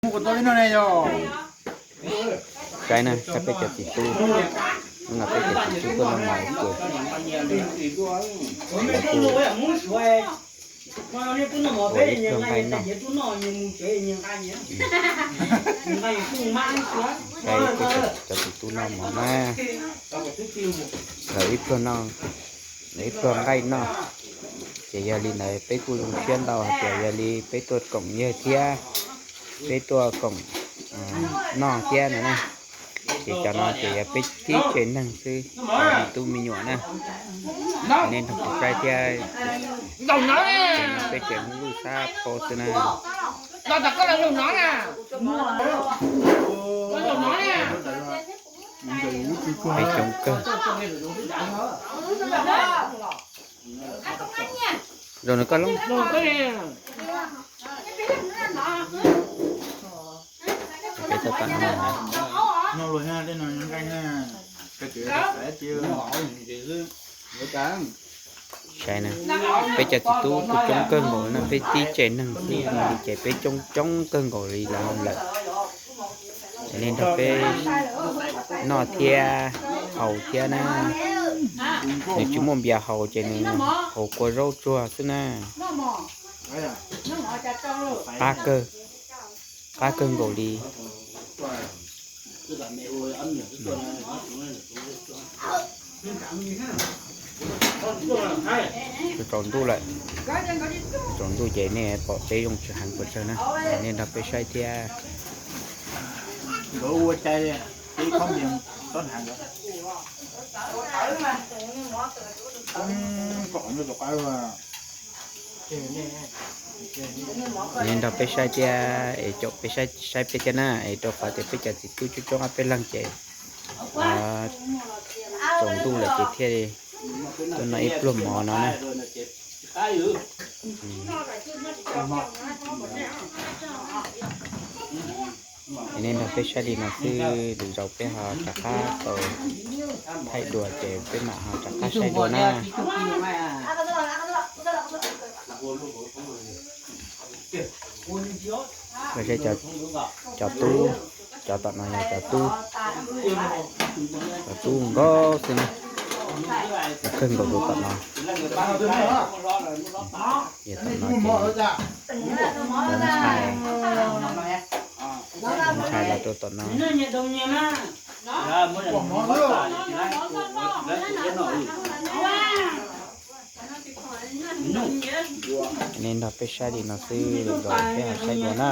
Saib na, saib peb cov txiv tub, hnub no peb cov txiv tub tuaj noj mov ib tug, lawv kuj ua ib pluag nqaij noj. Saib peb cov txiv tub noj mov na, lawv ib pluag noj, lawv ib pluag nqaij noj. Ces yog li ntawd peb kuj zoo siab ntau hais tias yog li peb tuaj koom yawg thiab peb tuaj koom noj thiab no na. Ces cov no ces yog peb tib tsev neeg xwb, cov me tub me nyuam na. Nej nrog kuv saib thiab, peb tsev Hmoob Luj Xab Phob xwb na. Peb coob kawg. Zoo nws koj lub. Peb tau tam no. Saib na, peb cov txiv tub kuj coob kawg nkaus no, peb tib tsev neeg xwb no li ces peb coob coob kawg nkaus li lawm. Nej nrog peb noj thiab haus thiab na. Nws tsis muaj npias haus ces nws haus kua zaub tsuag xwb na. Qab kawg, qab kawg nkaus li. Tsaus ntuj lawm, tsaus ntuj ces nej pom teb zoo tsis heev pes tsawg na. Nej nrog peb saib thiab. Nej nrog peb saib thiab es caum peb saib, saib peb thiab na, es rau qhov tias peb cov txiv tub coob coob ob peb leeg ces tsaus ntuj lawm ces thiaj li tuaj noj ib pluag mov no na. Nej nrog peb saib li no xwb, lwm zaus peb ho rov qab tau thaij dua ces peb mam ho rov qab saib dua na. Cov tub, cov tom no yog cov tub, cov tub nkauj xwb na, kawg nkaus tus tom no. Tom no ces ntshai, ntshai los rau tom no. Nej nrog peb saib li no xwb, lwm zaus peb ho saib dua na.